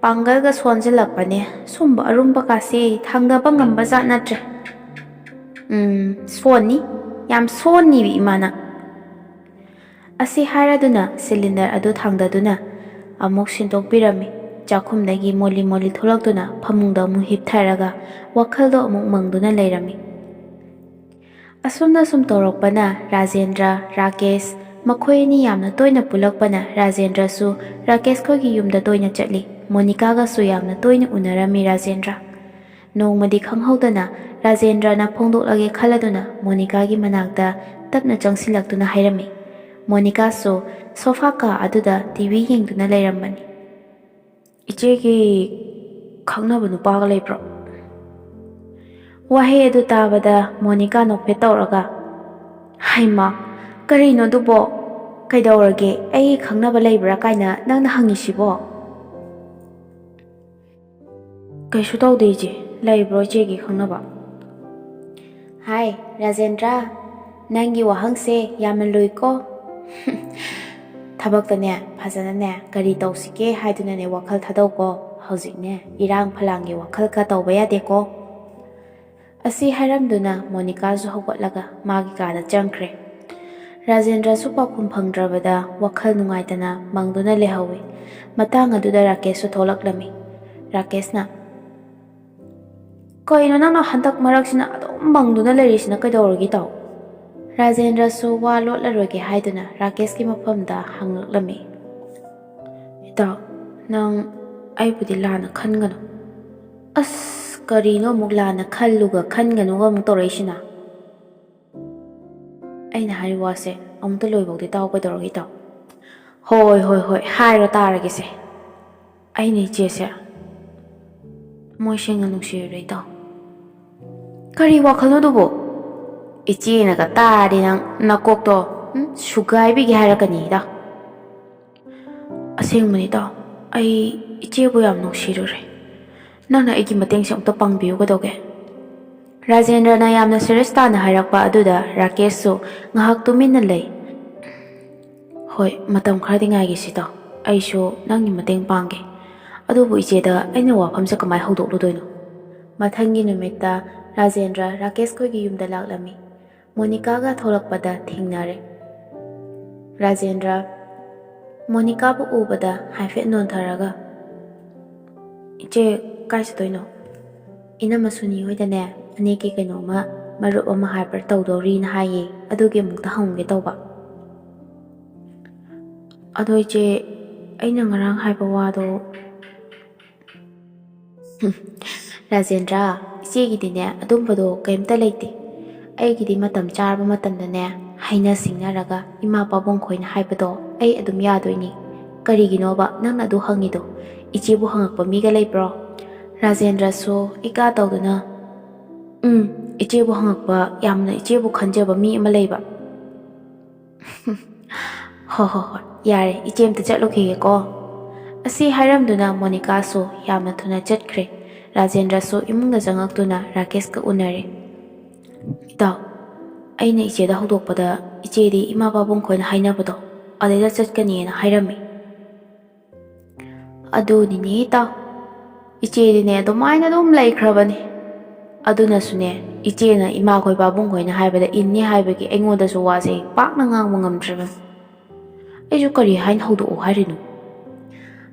ꯄꯥꯡꯒꯜꯒ ꯁꯣꯟꯖꯜꯂꯛꯄꯅꯦ, ꯁꯨꯝꯕ ꯑꯔꯨꯝꯕ ꯀꯥꯁꯦ ꯊꯥꯡꯗꯕ ꯉꯝꯕ ꯖꯥꯠ ꯅꯠꯇ꯭ꯔꯦ꯫ ꯎꯝ, ꯁꯣꯟꯅꯤ, ꯌꯥꯝ ꯁꯣꯟꯅꯤꯕ ꯏꯃꯥꯅ"꯫ ꯑꯁꯤ ꯍꯥꯏꯔꯗꯨꯅ ꯁꯤꯂꯤꯟꯗꯔ ꯑꯗꯨ ꯊꯥꯡꯗꯗꯨꯅ ꯑꯃꯨꯛ ꯁꯤꯟꯗꯣꯛꯄꯤꯔꯝꯃꯤ꯫ ꯆꯥꯛꯈꯨꯝꯗꯒꯤ ꯃꯣꯂꯤ ꯃꯣꯂꯤ ꯊꯣꯛꯂꯛꯇꯨꯅ ꯐꯃꯨꯡꯗ ꯑꯃꯨꯛ ꯍꯤꯞꯊꯔꯒ ꯋꯥꯈꯜꯗꯣ ꯑꯃꯨꯛ ꯃꯪꯗꯨꯅ ꯂꯩꯔꯝꯃꯤ꯫ ꯑꯁꯨꯝꯅ ꯁꯨꯝ ꯇꯧꯔꯛꯄꯅ ꯔꯥꯖꯦꯟꯗ꯭ꯔ, ꯔꯥꯀꯦꯁ, ꯃꯈꯣꯏ ꯑꯅꯤ ꯌꯥꯝꯅ ꯇꯣꯏꯅ ꯄꯨꯜꯂꯛꯄꯅ ꯔꯥꯖꯦꯟꯗ꯭ꯔꯁꯨ ꯔꯥꯀꯦꯁ ꯈꯣꯏꯒꯤ ꯌꯨꯝꯗ ꯇꯣꯏꯅ ꯆꯠꯂꯤ꯫ ꯃꯣꯅꯤꯀꯥꯒꯁꯨ ꯌꯥꯝꯅ ꯇꯣꯏꯅ ꯎꯅꯔꯝꯃꯤ ꯔꯥꯖꯦꯟꯗ꯭ꯔ꯫ ꯅꯣꯡꯃꯗꯤ ꯈꯪꯍꯧꯗꯅ ꯔꯥꯖꯦꯟꯗ꯭ꯔꯅ ꯐꯣꯡꯗꯣꯛꯂꯒꯦ ꯈꯜꯂꯗꯨꯅ ꯃꯣꯅꯤꯀꯥꯒꯤ ꯃꯅꯥꯛꯇ ꯇꯞꯅ ꯆꯪꯁꯤꯜꯂꯛꯇꯨꯅ ꯍꯥꯏꯔꯝꯃꯤ꯫ ꯃꯣꯅꯤꯀꯥꯁꯨ ꯁꯣꯐꯥ ꯀꯥ ꯑꯗꯨꯗ ꯇꯤ ꯚꯤ ꯌꯦꯡꯗꯨꯅ ꯂꯩꯔꯝꯕꯅꯤ꯫ "ꯏꯆꯦꯒꯤ ꯈꯪꯅꯕ ꯅꯨꯄꯥꯒ ꯂꯩꯕ꯭ꯔꯣ?" ꯋꯥꯍꯩ ꯑꯗꯨ ꯇꯥꯕꯗ ꯃꯣꯅꯤꯀꯥ ꯅꯣꯛꯐꯦꯠ ꯇꯧꯔꯒ, "ꯍꯩꯃꯥ, ꯀꯔꯤꯅꯣ ꯑꯗꯨꯕꯣ? ꯀꯩꯗꯧꯔꯒꯦ? ꯑꯩꯒꯤ ꯈꯪꯅꯕ ꯂꯩꯕ꯭ꯔꯥ ꯀꯥꯏꯅ ꯅꯪꯅ ꯍꯪꯉꯤꯁꯤꯕꯣ?" "ꯀꯩꯁꯨ ꯇꯧꯗꯦ ꯏꯆꯦ꯫ ꯂꯩꯕ꯭ꯔꯣ ꯏꯆꯦꯒꯤ ꯈꯪꯅꯕ?" "ꯍꯥꯏ ꯔꯥꯖꯦꯟꯗ꯭ꯔ, ꯅꯪꯒꯤ ꯋꯥꯍꯪꯁꯦ ꯌꯥꯝꯅ ꯂꯨꯏꯀꯣ꯫ ꯊꯕꯛꯇꯅꯦ ꯐꯖꯅꯅꯦ ꯀꯔꯤ ꯇꯧꯁꯤꯒꯦ ꯍꯥꯏꯗꯨꯅꯅꯦ ꯋꯥꯈꯜ ꯊꯥꯗꯧꯀꯣ꯫ ꯍꯧꯖꯤꯛꯅꯦ ꯏꯔꯥꯡ ꯐꯂꯥꯡꯒꯤ ꯋꯥꯈꯜꯒ ꯇꯧꯕ ꯌꯥꯗꯦꯀꯣ"꯫ ꯑꯁꯤ ꯍꯥꯏꯔꯝꯗꯨꯅ ꯃꯣꯅꯤꯀꯥꯁꯨ ꯍꯧꯒꯠꯂꯒ ꯃꯥꯒꯤ ꯀꯥꯗ ꯆꯪꯈ꯭ꯔꯦ꯫ ꯔꯥꯖꯦꯟꯗ꯭ꯔꯁꯨ ꯄꯥꯎꯈꯨꯝ ꯐꯪꯗ꯭ꯔꯕꯗ ꯋꯥꯈꯜ ꯅꯨꯡꯉꯥꯏꯇꯅ ꯃꯪꯗꯨꯅ ꯂꯩꯍꯧꯏ꯫ ꯃꯇꯥꯡ ꯑꯗꯨꯗ ꯔꯥꯀꯦꯁꯁꯨ ꯊꯣꯛꯂꯛꯂꯝꯃꯤ꯫ ꯔꯥꯀꯦꯁꯅ, "ꯀꯩꯅꯣ ꯅꯪꯅ ꯍꯟꯗꯛ ꯃꯔꯛꯁꯤꯅ ꯑꯗꯨꯝ ꯃꯪꯗꯨꯅ ꯂꯩꯔꯤꯁꯤꯅ ꯀꯩꯗꯧꯔꯒꯦ ꯏꯇꯥꯎ?" ꯔꯥꯖꯦꯟꯗ꯭ꯔꯁꯨ ꯋꯥ ꯂꯣꯠꯂꯔꯣꯏꯒꯦ ꯍꯥꯏꯗꯨꯅ ꯔꯥꯀꯦꯁꯀꯤ ꯃꯐꯝꯗ ꯍꯪꯂꯛꯂꯝꯃꯤ꯫ "ꯏꯇꯥꯎ, ꯅꯪ ꯑꯩꯕꯨꯗꯤ ꯂꯥꯟꯅ ꯈꯟꯒꯅꯨ"꯫ "ꯑꯁ, ꯀꯔꯤꯅꯣ ꯑꯃꯨꯛ ꯂꯥꯟꯅ ꯈꯜꯂꯨꯒ ꯈꯟꯒꯅꯨꯒ ꯑꯃꯨꯛ ꯇꯧꯔꯛꯏꯁꯤꯅ?" "ꯑꯩꯅ ꯍꯥꯏꯔꯤꯕ ꯋꯥꯁꯦ ꯑꯃꯨꯛꯇ ꯂꯣꯏꯐꯥꯎꯗꯤ ꯇꯥꯎ ꯀꯩꯗꯧꯔꯒꯦ ꯏꯇꯥꯎ?" "ꯍꯣꯏ, ꯍꯣꯏ, ꯍꯣꯏ, ꯍꯥꯏꯔꯣ ꯇꯥꯔꯒꯦꯁꯦ"꯫ "ꯑꯩꯅ ꯏꯆꯦꯁꯦ ꯊꯃꯣꯏ ꯁꯦꯡꯅ ꯅꯨꯡꯁꯤꯔꯨꯔꯦ ꯏꯇꯥꯎ"꯫ "ꯀꯔꯤ ꯋꯥꯈꯜꯅꯣ ꯑꯗꯨꯕꯨ? ꯏꯆꯦꯅꯒ ꯇꯥꯔꯗꯤ ꯅꯪ ꯅꯀꯣꯛꯇꯣ, ꯎꯝ, ꯁꯨꯒꯥꯏꯕꯤꯒꯦ ꯍꯥꯏꯔꯛꯀꯅꯤ ꯏꯇꯥꯎ"꯫ "ꯑꯁꯦꯡꯕꯅꯤ ꯏꯇꯥꯎ, ꯑꯩ ꯏꯆꯦꯕꯨ ꯌꯥꯝ ꯅꯨꯡꯁꯤꯔꯨꯔꯦ꯫ ꯅꯪꯅ ꯑꯩꯒꯤ ꯃꯇꯦꯡꯁꯦ ꯑꯃꯨꯛꯇ ꯄꯥꯡꯕꯤꯌꯨ ꯀꯩꯗꯧꯒꯦ?" ꯔꯥꯖꯦꯟꯗ꯭ꯔꯅ ꯌꯥꯝꯅ ꯁꯤꯔꯤꯌꯁ ꯇꯥꯅ ꯍꯥꯏꯔꯛꯄ ꯑꯗꯨꯗ ꯔꯥꯀꯦꯁꯁꯨ ꯉꯥꯏꯍꯥꯛ ꯇꯨꯃꯤꯟꯅ ꯂꯩ꯫ "ꯍꯣꯏ, ꯃꯇꯝ ꯈꯔꯗꯤ ꯉꯥꯏꯒꯦꯁꯤ ꯏꯇꯥꯎ"꯫ ꯑꯩꯁꯨ ꯅꯪꯒꯤ ꯃꯇꯦꯡ ꯄꯥꯡꯒꯦ꯫ ꯑꯗꯨꯕꯨ ꯏꯆꯦꯗ ꯑꯩꯅ ꯋꯥꯐꯝꯁꯦ ꯀꯃꯥꯏꯅ ꯍꯧꯗꯣꯛꯂꯨꯗꯣꯏꯅꯣ? ꯃꯊꯪꯒꯤ ꯅꯨꯃꯤꯠꯇ ꯔꯥꯖꯦꯟꯗ꯭ꯔ ꯔꯥꯀꯦꯁ ꯈꯣꯏꯒꯤ ꯌꯨꯝꯗ ꯂꯥꯛꯂꯝꯃꯤ꯫ ꯃꯣꯅꯤꯀꯥꯒ ꯊꯣꯛꯂꯛꯄꯗ ꯊꯦꯡꯅꯔꯦ꯫ ꯔꯥꯖꯦꯟꯗ꯭ꯔ ꯃꯣꯅꯤꯀꯥꯕꯨ ꯎꯕꯗ ꯍꯥꯏꯐꯦꯠ ꯅꯣꯟꯊꯔꯒ, "ꯏꯆꯦ, ꯀꯥꯏ ꯆꯠꯇꯣꯏꯅꯣ?" "ꯏꯅꯝꯃ ꯁꯨꯅꯤ ꯍꯣꯏꯗꯅꯦ, ꯐꯅꯦꯛꯀꯤ ꯀꯩꯅꯣꯝꯃ, ꯃꯔꯨꯞ ꯑꯃ ꯍꯥꯏꯕ꯭ꯔꯥ ꯇꯧꯗꯧꯔꯤꯅ ꯍꯥꯏꯌꯦ, ꯑꯗꯨꯒꯤ ꯑꯃꯨꯛꯇ ꯍꯪꯒꯦ ꯇꯧꯕ꯫" "ꯑꯗꯣ ꯏꯆꯦ, ꯑꯩꯅ ꯉꯔꯥꯡ ꯍꯥꯏꯕ ꯋꯥꯗꯣ..." "ꯔꯥꯖꯦꯟꯗ꯭ꯔ, ꯏꯆꯦꯒꯤꯗꯤꯅꯦ ꯑꯗꯨꯝꯕꯗꯣ ꯀꯩꯝꯇ ꯂꯩꯇꯦ꯫ ꯑꯩꯒꯤꯗꯤ ꯃꯇꯝ ꯆꯥꯔꯕ ꯃꯇꯝꯗꯅꯦ ꯍꯥꯏꯅ ꯁꯤꯡꯅꯔꯒ ꯏꯃꯥ ꯄꯥꯕꯨꯡ ꯈꯣꯏꯅ ꯍꯥꯏꯕꯗꯣ ꯑꯩ ꯑꯗꯨꯝ ꯌꯥꯗꯣꯏꯅꯤ꯫ ꯀꯔꯤꯒꯤꯅꯣꯕ ꯅꯪꯅ ꯑꯗꯨ ꯍꯪꯉꯤꯗꯣ? ꯏꯆꯦꯕꯨ ꯍꯪꯉꯛꯄ ꯃꯤꯒ ꯂꯩꯕ꯭ꯔꯣ?" ꯔꯥꯖꯦꯟꯗ꯭ꯔꯁꯨ ꯏꯀꯥ ꯇꯧꯗꯨꯅ, "ꯎꯝ, ꯏꯆꯦꯕꯨ ꯍꯪꯉꯛꯄ, ꯌꯥꯝꯅ ꯏꯆꯦꯕꯨ ꯈꯟꯖꯕ ꯃꯤ ꯑꯃ ꯂꯩꯕ꯫" "ꯍꯣ ꯍꯣ ꯍꯣꯏ, ꯌꯥꯔꯦ, ꯏꯆꯦ ꯑꯝꯇ ꯆꯠꯂꯨꯈꯤꯒꯦꯀꯣ꯫" ꯑꯁꯤ ꯍꯥꯏꯔꯝꯗꯨꯅ ꯃꯣꯅꯤꯀꯥꯁꯨ ꯌꯥꯝꯅ ꯊꯨꯅ ꯆꯠꯈ꯭ꯔꯦ꯫ ꯔꯥꯖꯦꯟꯗ꯭ꯔꯁꯨ ꯏꯃꯨꯡꯗ ꯆꯪꯉꯛꯇꯨꯅ ꯔꯥꯀꯦꯁꯀ ꯎꯅꯔꯦ꯫ "ꯏꯇꯥꯎ, ꯑꯩꯅ ꯏꯆꯦꯗ ꯍꯧꯗꯣꯛꯄꯗ ꯏꯆꯦꯗꯤ ꯏꯃꯥ ꯄꯥꯕꯨꯡ ꯈꯣꯏꯅ ꯍꯥꯏꯅꯕꯗꯣ ꯑꯗꯩꯗ ꯆꯠꯀꯅꯤꯅ ꯍꯥꯏꯔꯝꯃꯤ꯫" "ꯑꯗꯨꯅꯤꯅꯦ ꯏꯇꯥꯎ, ꯏꯆꯦꯗꯤꯅꯦ ꯑꯗꯨꯃꯥꯏꯅ ꯑꯗꯨꯝ ꯂꯩꯈ꯭ꯔꯕꯅꯤ꯫ ꯑꯗꯨꯅꯁꯨꯅꯦ, ꯏꯆꯦꯅ ꯏꯃꯥꯈꯣꯏ ꯄꯥꯕꯨꯡꯈꯣꯏꯅ ꯍꯥꯏꯕꯗ ꯏꯟꯅꯤ ꯍꯥꯏꯕꯒꯤ ꯑꯩꯉꯣꯟꯗꯁꯨ ꯋꯥꯁꯦ ꯄꯥꯛꯅ ꯉꯥꯡꯕ ꯉꯝꯗ꯭ꯔꯤꯕꯅꯤ꯫ ꯑꯩꯁꯨ ꯀꯔꯤ ꯍꯥꯏꯅ ꯍꯧꯗꯣꯛꯑꯣ ꯍꯥꯏꯔꯤꯅꯣ?"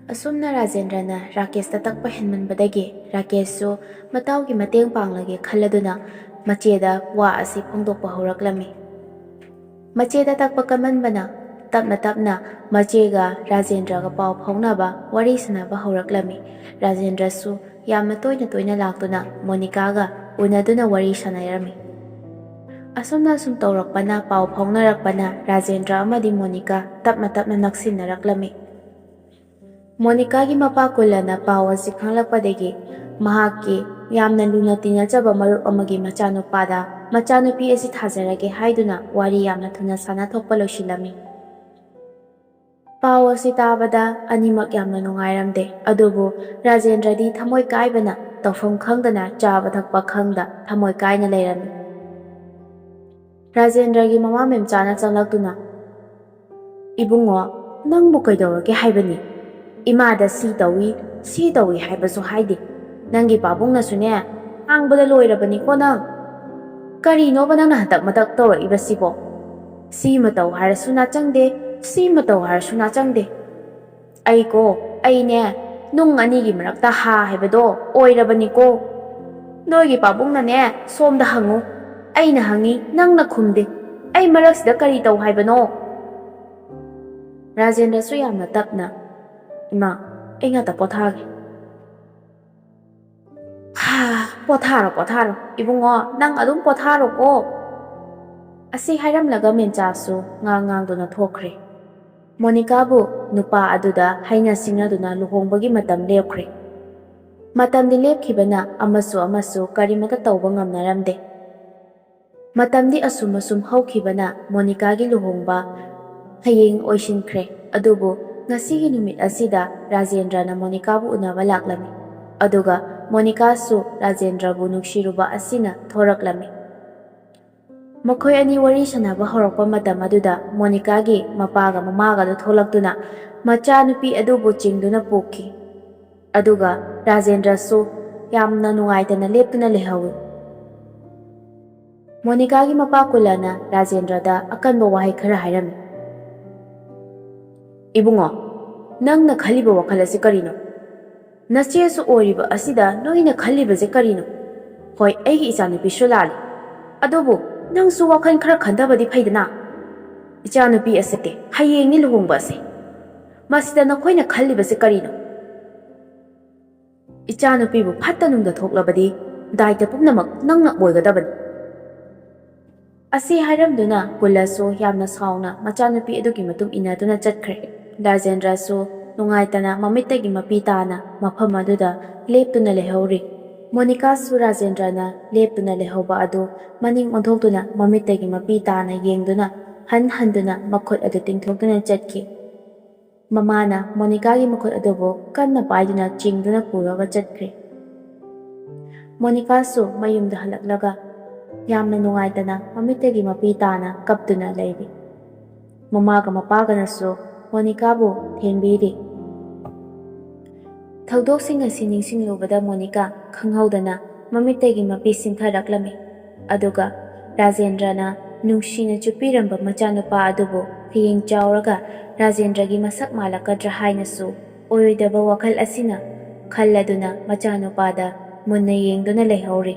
ꯑꯁꯨꯝꯅ ꯔꯥꯖꯦꯟꯗ꯭ꯔꯅ ꯔꯥꯀꯦꯁꯇ ꯇꯛꯄ ꯍꯦꯟꯃꯟꯕꯗꯒꯤ ꯔꯥꯀꯦꯁꯁꯨ ꯃꯇꯥꯎꯒꯤ ꯃꯇꯦꯡ ꯄꯥꯡꯂꯒꯦ ꯈꯜꯂꯗꯨꯅ ꯃꯆꯦꯗ ꯋꯥ ꯑꯁꯤ ꯐꯣꯡꯗꯣꯛꯄ ꯍꯧꯔꯛꯂꯝꯃꯤ꯫ ꯃꯆꯦꯗ ꯇꯛꯄ ꯀꯟꯃꯟꯕꯅ ꯇꯞꯅ ꯇꯞꯅ ꯃꯆꯦꯒ ꯔꯥꯖꯦꯟꯗ꯭ꯔꯒ ꯄꯥꯎ ꯐꯥꯎꯅꯕ, ꯋꯥꯔꯤ ꯁꯥꯟꯅꯕ ꯍꯧꯔꯛꯂꯝꯃꯤ꯫ ꯔꯥꯖꯦꯟꯗ꯭ꯔꯁꯨ ꯌꯥꯝꯅ ꯇꯣꯏꯅ ꯇꯣꯏꯅ ꯂꯥꯛꯇꯨꯅ ꯃꯣꯅꯤꯀꯥꯒ ꯎꯅꯗꯨꯅ ꯋꯥꯔꯤ ꯁꯥꯟꯅꯔꯝꯃꯤ꯫ ꯑꯁꯨꯝꯅ ꯁꯨꯝ ꯇꯧꯔꯛꯄꯅ, ꯄꯥꯎ ꯐꯥꯎꯅꯔꯛꯄꯅ ꯔꯥꯖꯦꯟꯗ꯭ꯔ ꯑꯃꯗꯤ ꯃꯣꯅꯤꯀꯥ ꯇꯞꯅ ꯇꯞꯅ ꯅꯛꯁꯤꯟꯅꯔꯛꯂꯝꯃꯤ꯫ ꯃꯣꯅꯤꯀꯥꯒꯤ ꯃꯄꯥ ꯀꯨꯂꯅ ꯄꯥꯎ ꯑꯁꯤ ꯈꯪꯂꯛꯄꯗꯒꯤ ꯃꯍꯥꯛꯀꯤ ꯌꯥꯝꯅ ꯂꯨꯅ ꯇꯤꯟꯅꯖꯕ ꯃꯔꯨꯞ ꯑꯃꯒꯤ ꯃꯆꯥꯅꯨꯄꯥꯗ ꯃꯆꯥꯅꯨꯄꯤ ꯑꯁꯤ ꯊꯥꯖꯔꯒꯦ ꯍꯥꯏꯗꯨꯅ ꯋꯥꯔꯤ ꯌꯥꯝꯅ ꯊꯨꯅ ꯁꯥꯟꯅꯊꯣꯛꯄ ꯂꯣꯏꯁꯤꯜꯂꯝꯃꯤ꯫ ꯄꯥꯎ ꯑꯁꯤ ꯇꯥꯕꯗ ꯑꯅꯤꯃꯛ ꯌꯥꯝꯅ ꯅꯨꯡꯉꯥꯏꯔꯝꯗꯦ, ꯑꯗꯨꯕꯨ ꯔꯥꯖꯦꯟꯗ꯭ꯔꯗꯤ ꯊꯃꯣꯏ ꯀꯥꯏꯕꯅ ꯇꯧꯐꯝ ꯈꯪꯗꯅ ꯆꯥꯕ ꯊꯛꯄ ꯈꯪꯗ ꯊꯃꯣꯏ ꯀꯥꯏꯅ ꯂꯩꯔꯝꯃꯤ꯫ ꯔꯥꯖꯦꯟꯗ꯭ꯔꯒꯤ ꯃꯃꯥ ꯃꯦꯝꯆꯥꯅ ꯆꯪꯂꯛꯇꯨꯅ, "ꯏꯕꯨꯡꯉꯣ, "ꯅꯪꯕꯨ ꯀꯩꯗꯧꯔꯒꯦ ꯍꯥꯏꯕꯅꯤ? ꯏꯃꯥꯗ ꯁꯤ ꯇꯧꯏ, ꯁꯤ ꯇꯧꯏ ꯍꯥꯏꯕꯁꯨ ꯍꯥꯏꯗꯦ꯫ ꯅꯪꯒꯤ ꯄꯥꯕꯨꯡꯅꯁꯨꯅꯦ, ꯉꯥꯡꯕꯗ ꯂꯣꯏꯔꯕꯅꯤꯀꯣ ꯅꯪ꯫ ꯀꯔꯤꯅꯣꯕ ꯅꯪꯅ ꯍꯟꯗꯛ ꯃꯇꯛ ꯇꯧꯔꯛꯏꯕꯁꯤꯕꯣ? ꯁꯤꯃ ꯇꯧ ꯍꯥꯏꯔꯁꯨ ꯅꯥꯆꯪꯗꯦ, ꯁꯤꯃ ꯇꯧ ꯍꯥꯏꯔꯁꯨ ꯅꯥꯆꯪꯗꯦ꯫ ꯑꯩꯀꯣ, ꯑꯩꯅꯦ, ꯅꯨꯡ ꯑꯅꯤꯒꯤ ꯃꯔꯛꯇ ꯍꯥ ꯍꯥꯏꯕꯗꯣ ꯑꯣꯏꯔꯕꯅꯤꯀꯣ꯫ ꯅꯣꯏꯒꯤ ꯄꯥꯕꯨꯡꯅꯅꯦ, ꯁꯣꯝꯗ ꯍꯪꯉꯨ꯫ ꯑꯩꯅ ꯍꯪꯉꯤ, ꯅꯪꯅ ꯈꯨꯝꯗꯦ꯫ ꯑꯩ ꯃꯔꯛꯁꯤꯗ ꯀꯔꯤ ꯇꯧ ꯍꯥꯏꯕꯅꯣ?" ꯔꯥꯖꯦꯟꯗ꯭ꯔꯁꯨ ꯌꯥꯝꯅ ꯇꯞꯅ, "ꯏꯃꯥ, ꯑꯩ ꯉꯥꯛꯇ ꯄꯣꯊꯥꯒꯦ꯫" "ꯍꯥ, ꯄꯣꯊꯥꯔꯣ, ꯄꯣꯊꯥꯔꯣ꯫ ꯏꯕꯨꯡꯉꯣ, ꯅꯪ ꯑꯗꯨꯝ ꯄꯣꯊꯥꯔꯣꯀꯣ꯫" ꯑꯁꯤ ꯍꯥꯏꯔꯝꯂꯒ ꯃꯦꯟꯆꯥꯁꯨ ꯉꯥꯡ ꯉꯥꯡꯗꯨꯅ ꯊꯣꯛꯈ꯭ꯔꯦ꯫ ꯃꯣꯅꯤꯀꯥꯕꯨ ꯅꯨꯄꯥ ꯑꯗꯨꯗ ꯍꯥꯏꯅ ꯁꯤꯡꯅꯗꯨꯅ ꯂꯨꯍꯣꯡꯕꯒꯤ ꯃꯇꯝ ꯂꯦꯞꯈ꯭ꯔꯦ꯫ ꯃꯇꯝꯗꯤ ꯂꯦꯞꯈꯤꯕꯅ ꯑꯃꯁꯨ ꯑꯃꯁꯨ ꯀꯔꯤꯃꯠꯇ ꯇꯧꯕ ꯉꯝꯅꯔꯝꯗꯦ꯫ ꯃꯇꯝꯗꯤ ꯑꯁꯨꯝ ꯑꯁꯨꯝ ꯍꯧꯈꯤꯕꯅ ꯃꯣꯅꯤꯀꯥꯒꯤ ꯂꯨꯍꯣꯡꯕ ꯍꯌꯦꯡ ꯑꯣꯏꯁꯤꯟꯈ꯭ꯔꯦ꯫ ꯑꯗꯨꯕꯨ ꯉꯁꯤꯒꯤ ꯅꯨꯃꯤꯠ ꯑꯁꯤꯗ ꯔꯥꯖꯦꯟꯗ꯭ꯔꯅ ꯃꯣꯅꯤꯀꯥꯕꯨ ꯎꯅꯕ ꯂꯥꯛꯂꯝꯃꯤ꯫ ꯑꯗꯨꯒ ꯃꯣꯅꯤꯀꯥꯁꯨ ꯔꯥꯖꯦꯟꯗ꯭ꯔꯕꯨ ꯅꯨꯡꯁꯤꯔꯨꯕ ꯑꯁꯤꯅ ꯊꯣꯔꯛꯂꯝꯃꯤ꯫ ꯃꯈꯣꯏ ꯑꯅꯤ ꯋꯥꯔꯤ ꯁꯥꯟꯅꯕ ꯍꯧꯔꯛꯄ ꯃꯇꯝ ꯑꯗꯨꯗ ꯃꯣꯅꯤꯀꯥꯒꯤ ꯃꯄꯥꯒ ꯃꯃꯥꯒꯗꯨ ꯊꯣꯛꯂꯛꯇꯨꯅ ꯃꯆꯥꯅꯨꯄꯤ ꯑꯗꯨꯕꯨ ꯆꯤꯡꯗꯨꯅ ꯄꯨꯈꯤ꯫ ꯑꯗꯨꯒ ꯔꯥꯖꯦꯟꯗ꯭ꯔꯁꯨ ꯌꯥꯝꯅ ꯅꯨꯡꯉꯥꯏꯇꯅ ꯂꯦꯞꯇꯨꯅ ꯂꯩꯍꯧꯏ꯫ ꯃꯣꯅꯤꯀꯥꯒꯤ ꯃꯄꯥ ꯀꯨꯂꯅ ꯔꯥꯖꯦꯟꯗ꯭ꯔꯗ ꯑꯀꯟꯕ ꯋꯥꯍꯩ ꯈꯔ ꯍꯥꯏꯔꯝꯃꯤ꯫ "ꯏꯕꯨꯡꯉꯣ, ꯅꯪꯅ ꯈꯜꯂꯤꯕ ꯋꯥꯈꯜ ꯑꯁꯤ ꯀꯔꯤꯅꯣ? ꯅꯆꯦꯁꯨ ꯑꯣꯏꯔꯤꯕ ꯑꯁꯤꯗ ꯅꯣꯏꯅ ꯈꯜꯂꯤꯕꯁꯦ ꯀꯔꯤꯅꯣ? ꯍꯣꯏ, ꯑꯩꯒꯤ ꯏꯆꯥꯅꯨꯄꯤꯁꯨ ꯂꯥꯜꯂꯤ, ꯑꯗꯨꯕꯨ ꯅꯪꯁꯨ ꯋꯥꯈꯜ ꯈꯔ ꯈꯟꯊꯕꯗꯤ ꯐꯩꯗꯅ? ꯏꯆꯥꯅꯨꯄꯤ ꯑꯁꯦ ꯍꯌꯦꯡꯅꯤ ꯂꯨꯍꯣꯡꯕ ꯑꯁꯦ꯫ ꯃꯁꯤꯗ ꯅꯈꯣꯏꯅ ꯈꯜꯂꯤꯕꯁꯦ ꯀꯔꯤꯅꯣ? ꯏꯆꯥꯅꯨꯄꯤꯕꯨ ꯐꯠꯇ ꯅꯨꯡꯗ ꯊꯣꯛꯂꯕꯗꯤ ꯗꯥꯏꯇ ꯄꯨꯝꯅꯃꯛ ꯅꯪꯅ ꯑꯣꯏꯒꯗꯕꯅꯤ꯫" ꯑꯁꯤ ꯍꯥꯏꯔꯝꯗꯨꯅ ꯀꯨꯂꯁꯨ ꯌꯥꯝꯅ ꯁꯥꯎꯅ ꯃꯆꯥꯅꯨꯄꯤ ꯑꯗꯨꯒꯤ ꯃꯇꯨꯡ ꯏꯟꯅꯗꯨꯅ ꯆꯠꯈ꯭ꯔꯦ꯫ ꯔꯥꯖꯦꯟꯗ꯭ꯔꯁꯨ ꯅꯨꯡꯉꯥꯏꯇꯅ ꯃꯃꯤꯠꯇꯒꯤ ꯃꯄꯤ ꯇꯥꯅ ꯃꯐꯝ ꯑꯗꯨꯗ ꯂꯦꯞꯇꯨꯅ ꯂꯩꯍꯧꯔꯤ꯫ ꯃꯣꯅꯤꯀꯥꯁꯨ ꯔꯥꯖꯦꯟꯗ꯭ꯔꯅ ꯂꯦꯞꯇꯨꯅ ꯂꯩꯍꯧꯕ ꯑꯗꯨ ꯃꯅꯤꯡ ꯑꯣꯟꯊꯣꯛꯇꯨꯅ ꯃꯃꯤꯠꯇꯒꯤ ꯃꯄꯤ ꯇꯥꯅ ꯌꯦꯡꯗꯨꯅ ꯍꯟ ꯍꯟꯗꯨꯅ ꯃꯈꯨꯠ ꯑꯗꯨ ꯇꯤꯡꯊꯣꯛꯇꯨꯅ ꯆꯠꯈꯤ꯫ ꯃꯃꯥꯅ ꯃꯣꯅꯤꯀꯥꯒꯤ ꯃꯈꯨꯠ ꯑꯗꯨꯕꯨ ꯀꯟꯅ ꯄꯥꯏꯗꯨꯅ ꯆꯤꯡꯗꯨꯅ ꯄꯨꯔꯒ ꯆꯠꯈ꯭ꯔꯦ꯫ ꯃꯣꯅꯤꯀꯥꯁꯨ ꯃꯌꯨꯝꯗ ꯍꯜꯂꯛꯂꯒ ꯌꯥꯝꯅ ꯅꯨꯡꯉꯥꯏꯇꯅ ꯃꯃꯤꯠꯇꯒꯤ ꯃꯄꯤ ꯇꯥꯅ ꯀꯞꯇꯨꯅ ꯂꯩꯔꯤ꯫ ꯃꯃꯥꯒ ꯃꯄꯥꯒꯅꯁꯨ ꯃꯣꯅꯤꯀꯥꯕꯨ ꯊꯦꯝꯕꯤꯔꯤ꯫ ꯊꯧꯗꯣꯛꯁꯤꯡ ꯑꯁꯤ ꯅꯤꯡꯁꯤꯡꯂꯨꯕꯗ ꯃꯣꯅꯤꯀꯥ ꯈꯪꯍꯧꯗꯅ ꯃꯃꯤꯠꯇꯒꯤ ꯃꯄꯤ ꯁꯤꯟꯊꯔꯛꯂꯝꯃꯤ꯫ ꯑꯗꯨꯒ ꯔꯥꯖꯦꯟꯗ꯭ꯔꯅ ꯅꯨꯡꯁꯤꯅ ꯆꯨꯞꯄꯤꯔꯝꯕ ꯃꯆꯥꯅꯨꯄꯥ ꯑꯗꯨꯕꯨ ꯍꯌꯦꯡ ꯆꯥꯎꯔꯒ ꯔꯥꯖꯦꯟꯗ꯭ꯔꯒꯤ ꯃꯁꯛ ꯃꯥꯜꯂꯛꯀꯗ꯭ꯔꯥ ꯍꯥꯏꯅꯁꯨ ꯑꯣꯏꯔꯣꯏꯗꯕ ꯋꯥꯈꯜ ꯑꯁꯤꯅ ꯈꯜꯂꯗꯨꯅ ꯃꯆꯥꯅꯨꯄꯥꯗ ꯃꯨꯟꯅ ꯌꯦꯡꯗꯨꯅ ꯂꯩꯍꯧꯔꯤ꯫